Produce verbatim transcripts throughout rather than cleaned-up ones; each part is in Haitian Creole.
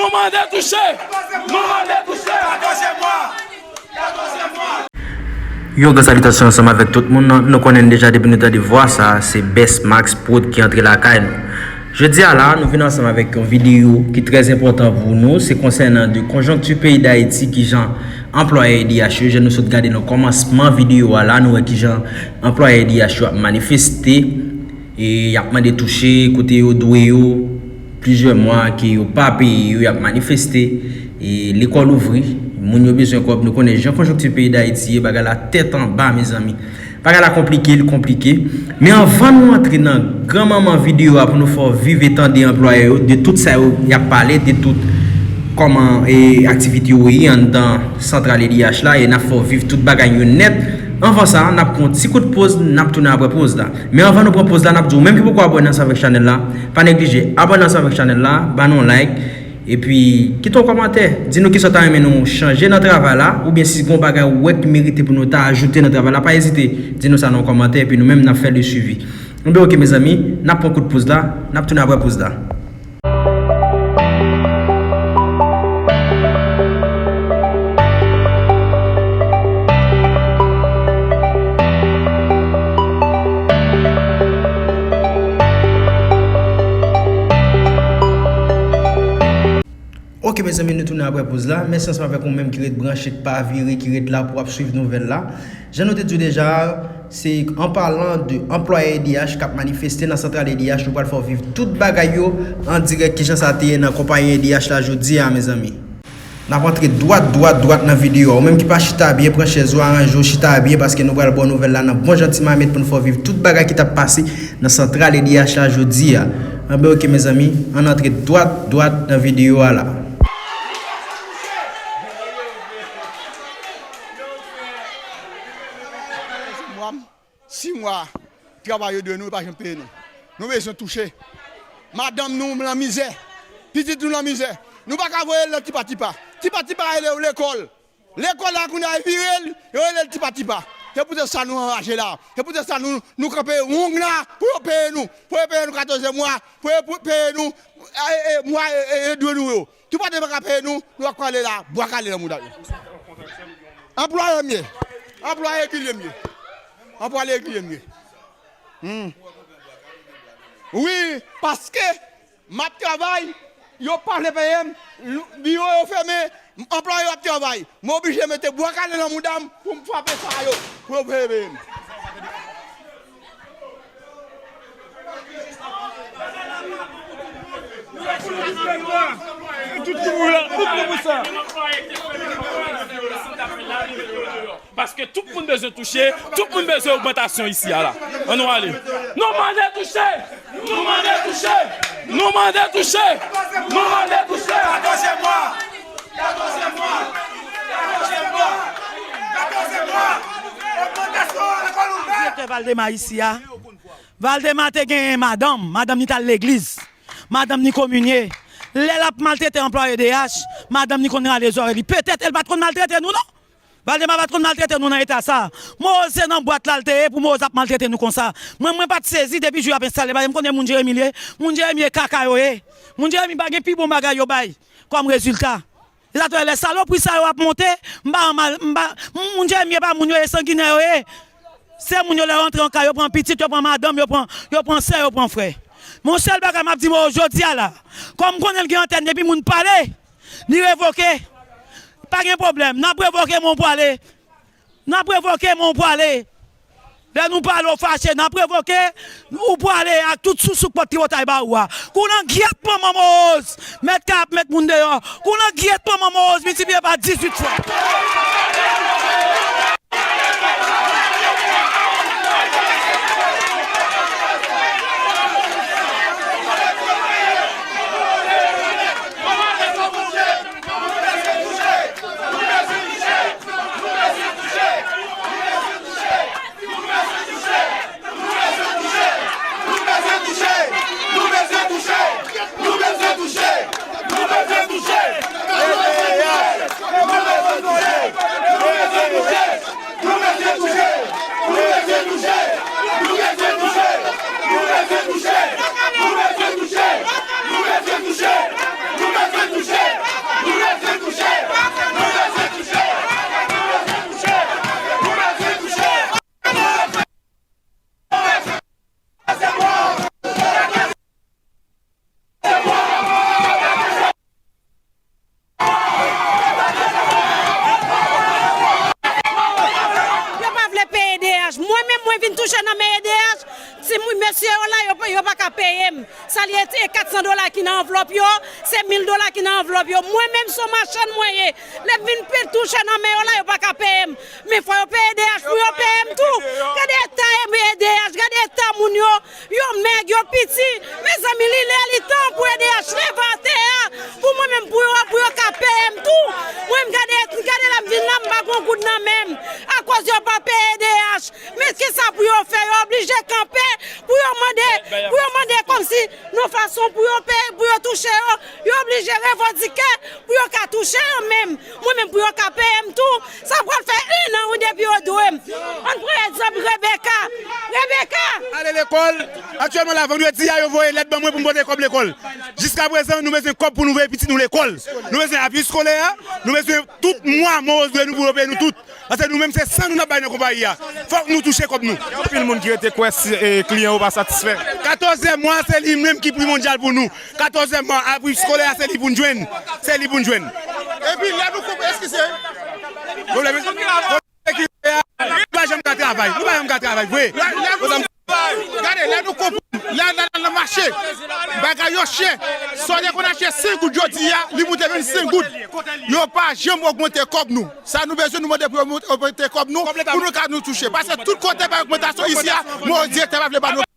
Nou mande touche! Nou mande touche! Yo, gran salitasyon ansanm avèk tout moun. Nou konnen deja depi nou tande vwa sa, se Best Max Prod ki antre lakay nou. Jodi a la, nou vin ansanm avèk yon videyo ki trè enpòtan pou nou. Se konsènan de konjonkti peyi Dayiti, kijan anplwaye E D H yo, jan nou sot gade nan kòmansman videyo a la, nou wè kijan anplwaye E D H yo ap manifeste, e y ap mande touche, kote yo dwe yo, plizyè mwa ke yo pa peye yo, y ap manifeste, e lekòl ouvri, moun yo bezwen kòb, nou konnen jan konjonkti peyi Dayiti ye, bagay la tèt anba, mezanmi. Bagay la konplike, li konplike. Men anvan nou antre nan gran manman videyo a pou nou fè w viv e tande anplwaye yo, de tout sa yo y ap pale, de tout kòman, e, aktivite yo ye anndan santral E D H la, e n ap fè w viv tout bagay yo nèt. Anvan sa, n ap pran yon ti kout poz, n ap tounen apre poz la. Men anvan nou pran poz la, n ap di w menm ki poko abòne ansanm avèk chanèl la, pa neglije abòne ansanm avèk chanèl la, ba nou yon like, epi kite yon kòmantè. Di nou kisa w ta renmen nou chanje nan travay la, oubyen si gon bagay ou wè ki merite pou nou ta ajoute nan travay la, pa ezite di nou sa nan yon kòmantè, epi nou menm n ap fè le suivi. Enben, oke, mezanmi, n ap pran kout poz la, n ap tounen apre poz la. Oke, mezanmi, nou tounen apre poz la. Mèsi ansanm avèk ou menm ki ret branche, ki pa vire, ki ret la pou w ap swiv nouvèl la. Jan nou te di w deja, se an palan de anplwaye E D H k ap manifeste nan santral E D H, nou pral fè w viv tout bagay yo an dirèk, kijan sa te ye nan konpayi E D H la jodi a, mezanmi. N ap antre dwat, dwat, dwat nan videyo a. Ou menm ki pa chita byen, pran chèz ou, aranje w, chita byen, paske nou pral ba w nouvèl la nan bon jan ti mamit pou n fè w viv tout bagay ki t ap pase nan santral E D H la jodi a. Anben, oke, mezanmi, ann antre dwat, dwat nan videyo a la. Sis mwa travay yo dwe nou, yo pa janm peye nou. Nou bezwen touche. Madanm nou nan mizè. Pitit nou nan mizè. Nou pa ka voye l nan tipa tipa. Tipa tipa rele yo lekòl. Lekòl la kounye a vire l, yo rele l tipa tipa. Se poutèt sa nou anraje la. Se poutèt sa nou, nou kanpe wong la pou yo peye nou. Pou yo peye nou katòz mwa. Pou yo pou- peye nou, e, e, mwa, e, e, e, dwe nou yo. Tou pa de pa ka peye nou, nou ap kale la, bwa kale nan mouda yo. Anplwaye m ye. Anplwaye regilye m ye. Anplwaye regilye m ye. Hmm. Wi, paske m ap travay, yo pa vle peye m, biwo yo fèmen, anplwaye yo ap travay. M oblije mete bwa kale nan mouda m pou m frape sa yo, pou yo peye m. Tout pou sa. Paske tout moun bezwen touche, tout moun bezwen ogmantasyon isi a la. Ann nou ale. Nou mande touche! Nou mande touche! Nou mande touche! Nou mande touche! Katòzyèm mwa! Katòzyèm mwa! Katòzyèm mwa! Katòzyèm mwa! Ogmantasyon lekòl ouvè! Direktè Valdemar isi a. Valdemar te genyen madanm, madanm ni t al legliz, madanm ni kominye. Lè l ap maltrete anplwaye D H, madanm ni konn rale zòrèy li. Petèt, el pa t konn maltrete nou, non. Valdemar pa t konn maltrete nou nan eta sa. Moz se nan bwat la l te ye pou Moz ap maltrete nou konsa. Mwen, mwen pa t sezi depi jou y ap enstale bagay. M konnen moun Jeremi l ye. Moun Jeremi e kaka yo ye. Moun Jeremi pa gen pi bon bagay yo bay kòm rezilta. E sa t fè lè salopri sa yo ap monte, m pa mal, m pa, moun Jeremi e pa moun yo ye, sanginè yo ye. Se moun yo lè yo antre an kay, yo pran pitit, yo pran madanm, yo pran, yo pran sè, yo pran frè. Mon sèl bagay m ap di Moz jodi a la, kòm m konnen l gen antèn epi moun pale, li revoke. Pa gen pwoblèm, n ap revoke men w pwale. N ap revoke men w pwale. Lè nou pale w fache, n ap revoke, ou pwale ak tout sousou k pot tripotay ba ou a. Kou nan gyèt manman Moz, mèt kay ap met moun deyò. Kou nan gyèt manman Moz, miltipliye pa dizuit fwa. nan anvlòp yo, se mil dola ki nan anvlòp yo. Mwen menm se yon machann mwen ye. Lè m vin pe touche nan men yo la, yo pa ka peye m. Men fò yo peye D H pou yo peye m tou. Gade eta D H, gade eta moun yo. Yo mèg, yo piti. Mezanmi, li lè li tan pou D H leve atè a. Pou mwen menm, pou yo, pou yo ka peye m tou. Mwen, m gade, gade la m vin la, m pa gon goud nan men m. Akoz yo pa peye D H. Men kisa pou yo fè? Yo oblije kanpe pou yo mande, pou yo mande kòmsi yon fason pou yo peye, pou yo touche yo. Yo oblije revandike pou yo ka touche yo menm. Mwen menm pou yo ka peye m tou. Sa pral fè en an wi depi yo dwe m. Ann pran egzanp Rebecca. Rebecca! Ale lekòl. Aktyèlman la, vandredi a, yo voye lèt ban mwen pou m pote kòb lekòl. Jiskaprezan, nou bezwen kòb pou nou voye pitit nou lekòl. Nou bezwen apui eskolè a. Nou bezwen tout mwa, Moros dwe nou pou yo peye nou tout. Paske nou menm se san nou n ap bay nan konpayi a. Fòk nou touche kòb nou. Gen anpil moun ki rete kwè si, e, kliyan yo pa satisfè. Katòzyèm mwa, se li menm ki primondyal pou nou. Katòzyèm mwa, apui eskolè a, se li pou n jwenn. Se li pou n jwenn. Epi lè nou koupe, eskize. Pwoblèm, pwoblèm ki, nou pa janm ka travay. Nou pa janm ka travay, vre. Lè, lè nou, gade, lè nou konprann, lè n al nan mache, bagay yo chè. Sa w te konn achte senk goud jodi a, li moute vennsenk goud. Yo pa janm ogmante kòb nou. Sa nou bezwen, nou mande pou yo mont-, ogmante kòb nou, pou nou ka nou touche. Paske tout kote pa ogmantasyon isi a, mwen direktè pa vle ba nou.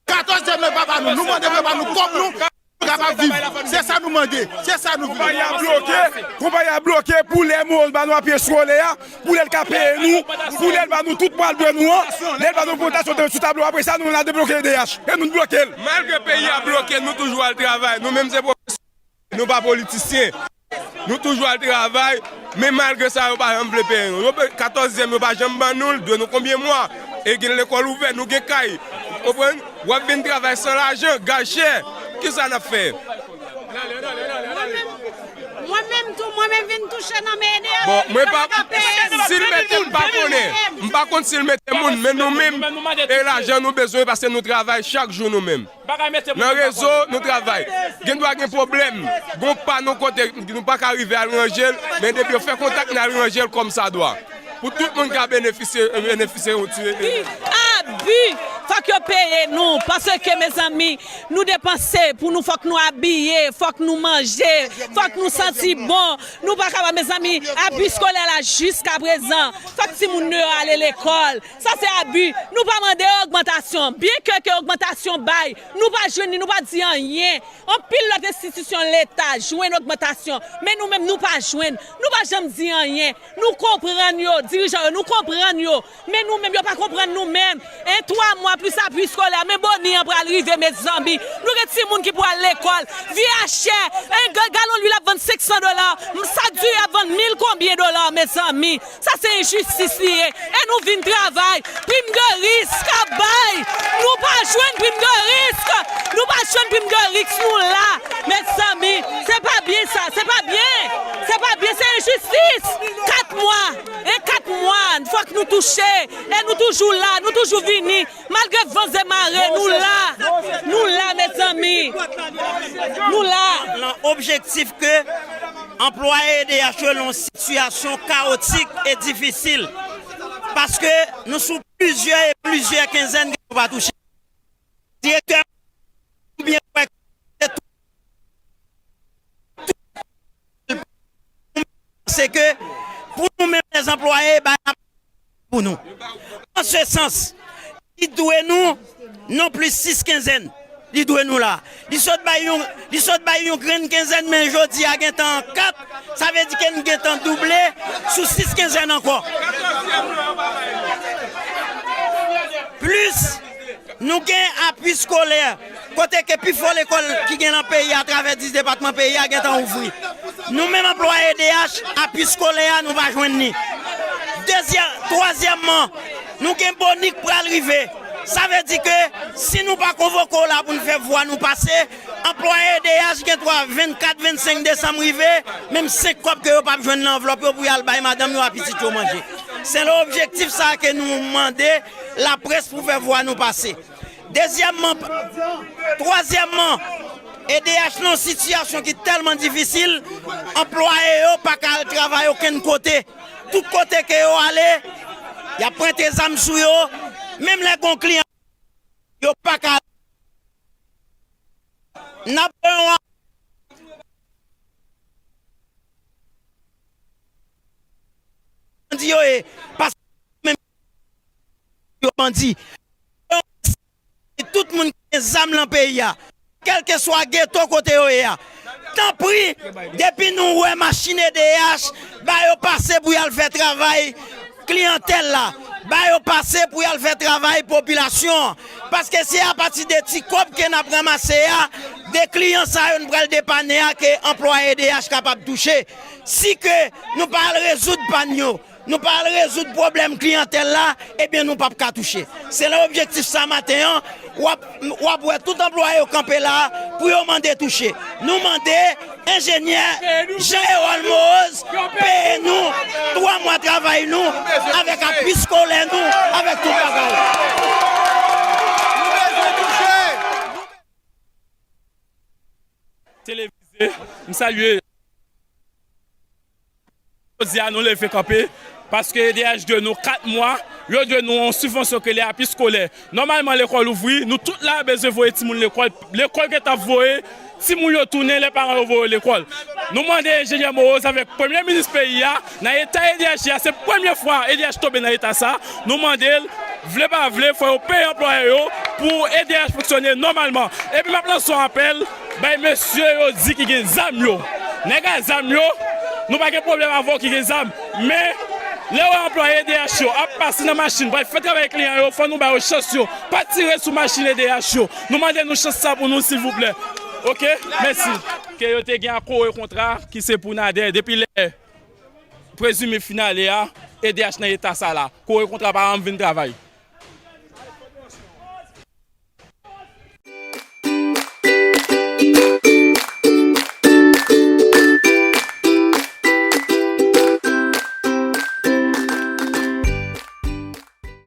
Katòzyèm nan pa ba nou. Nou mande pou yo ba nou kòb nou, pou nou kapab viv. Se sa nou mande. Se sa nou vle. Konpayi a bloke. Konpayi a bloke pou lè Moros ba nou apui eskolè a, pou lè l ka peye nou, pou lè l ba nou tout mwa l dwe nou an, lè l ba nou ogmantasyon sou tablo, apre sa, nou menm n a debloke D H. E nou bloke l. Malgre peyi a bloke, nou toujou al travay. Nou menm se pwofesè. Nou pa politisyen. Nou toujou al travay, men malgre sa, yo pa janm vle peye nou. Yo pe-, katòzyèm, yo pa janm ban nou l, dwe nou konbyen mwa? E gen lekòl ouvè, nou gen kay. Ou konprann? W ap vin travay san lajan, gaz chè. Kisa n ap fè? Mwen menm, mwen menm tou, mwen menm vin touche nan men D H. Bon, mwen pa, si l mete, m pa konnen. M pa konn si l mete moun, men nou menm, e lajan nou bezwen, paske nou travay chak jou nou menm. Nan rezo, nou travay. Gendwa gen pwoblèm. Gon pa nou kote, nou pa ka rive al ranje l, men depi yo fè kontak, n al ranje l kòmsadwa. Pou tout moun ka benefisye, benefisye yon ti. Abi! Fòk yo peye nou, paske, mezanmi, nou depanse pou nou, fòk nou abiye, fòk nou manje, fòk nou santi bon. Nou pa kapab, mezanmi, abi eskolè la jiskaprezan. Fòk timoun nou yo ale lekòl. Sa se abi. Nou pa mande ogmantasyon. Byenke ke ogmantasyon bay, nou pa jwenn li, nou pa di anyen. Anpil lòt enstitisyon Leta jwenn ogmantasyon, men nou menm nou pa jwenn. Nou pa janm di anyen. Nou konprann yo, dirijan yo, nou konprann yo. Men nou menm, yo pa konprann nou menm. En twa mwa plis apui eskolè, men boni an pral rive, mezanmi. Nou gen timoun ki pral lekòl. Vi a chè. En ga-, galon lwil ap vann senk san dola. Sak diri ap vann mil konbyen dola, mezanmi. Sa se enjistis li ye. E nou vin travay. Prim de risk ap bay. Nou pa jwenn prim de risk. Nou pa jwenn prim de risk, nou la. Mezanmi, se pa byen sa. Se pa byen. Se pa byen. Se enjistis. Kat mwa. E kat mwa. Fòk nou touche. E nou toujou la. Nou toujou vini. Malgre van e mare, nou la. Nou la, mezanmi. Nou la. Nan objektif ke anplwaye D H yo nan yon sitiyasyon kawotik e difisil. Paske nou sou plizyè e plizyè kenzèn ke nou pa touche. Direktè, oubyen wè se ke pou nou menm lèzanplwaye, bay pou nou. An se sans, li dwe nou non plis sis kenzèn. Li dwe nou la. Li sot bay yon, li sot bay yon grenn kenzèn, men jodi a gentan an kat. Sa vle di ke n gentan double sou sis kenzèn ankò. Plis, nou gen apui eskolè, kote ke pifò lekòl ki gen nan peyi a, atravè dis depatman peyi a, gentan ouvri. Nou menm anplwaye D H, apui eskolè a, nou pa jwenn li. Dezyè-, twazyèmman, nou gen boni k pral rive. Sa vle di ke si nou pa konvoke w la pou n fè vwa nou pase, anplwaye D H gen dwa vennkat, vennsenk desanm rive, menm senk kòb ke yo p ap jwenn nan anvlòp yo pou y al bay madanm yo ak pitit yo manje. Se nan objektif sa a ke nou mande laprès pou fè vwa nou pase. Dezyèmman, twazyèmman, E D H nan yon sitiyasyon ki tèlman difisil, anplwaye yo pa ka al travay okenn kote. Tout kote ke yo ale, y ap prente zam sou yo. Menm lè gon kliyan, yo pa ka. N ap pran yon yo ye, paske menm yo bandi. Tout moun ki gen zam nan peyi a, kèlkeswa geto kote yo ye a, tanpri, depi nou wè machin E D H, ba yo pase pou y al fè travay kliyantèl la, ba yo pase pou y al fè travay popilasyon an. Paske se apati de ti kòb ke n ap ranmase a, de kliyan sa yo n pral depane a, ke anplwaye E D H kapab touche. Si ke nou pa al rezoud pàn yo, nou pa al rezozoud pwoblèm kliyantèl la, ebyen nou p ap ka touche. Se nan objektif sa maten an, w ap, w ap wè tout anplwaye yo kanpe la pou yo mande touche. Nou mande enjenyè Jean Erol Moïse peye nou twa mwa travay nou, avèk apui skolè nou, avèk tout bagay. Televize, m salye. Jodi a nou leve kanpe, paske E D H dwe nou kat mwa, yo dwe nou yon sibvansyon ke le apui skolè. Nòmalman lekòl ouvri, nou tout la bezwen voye timoun lekòl. Lekòl gentan voye, timoun yo tounen, lè paran yo voye yo lekòl. Nou mande enjenyè Moïse avèk premye minis peyi a, nan eta E D H ye a, se premye fwa E D H tonbe nan eta sa, nou mande l, vle pa vle, fò yo peye anplwaye yo pou E D H fonksyone nòmalman. Epi m ap lanse yon apèl bay mesye yo di ki gen zam yo. Nèg a zam yo, nou pa gen pwoblèm avè w ki gen zam. Men, lè w wè anplwaye E D H yo ap pase nan machin, pral fè travay kliyan yo, fò nou ba yo chans yo. Pa tire sou machin E D H yo. Nou mande nou chans sa pou nou, silvouplè. Oke? Mèsi. Ke yo te gen a kore kontra ki se pou Nader. Depi lè prezime fin ale a, E D H nan eta sa la. Kore kontra pa janm vin travay.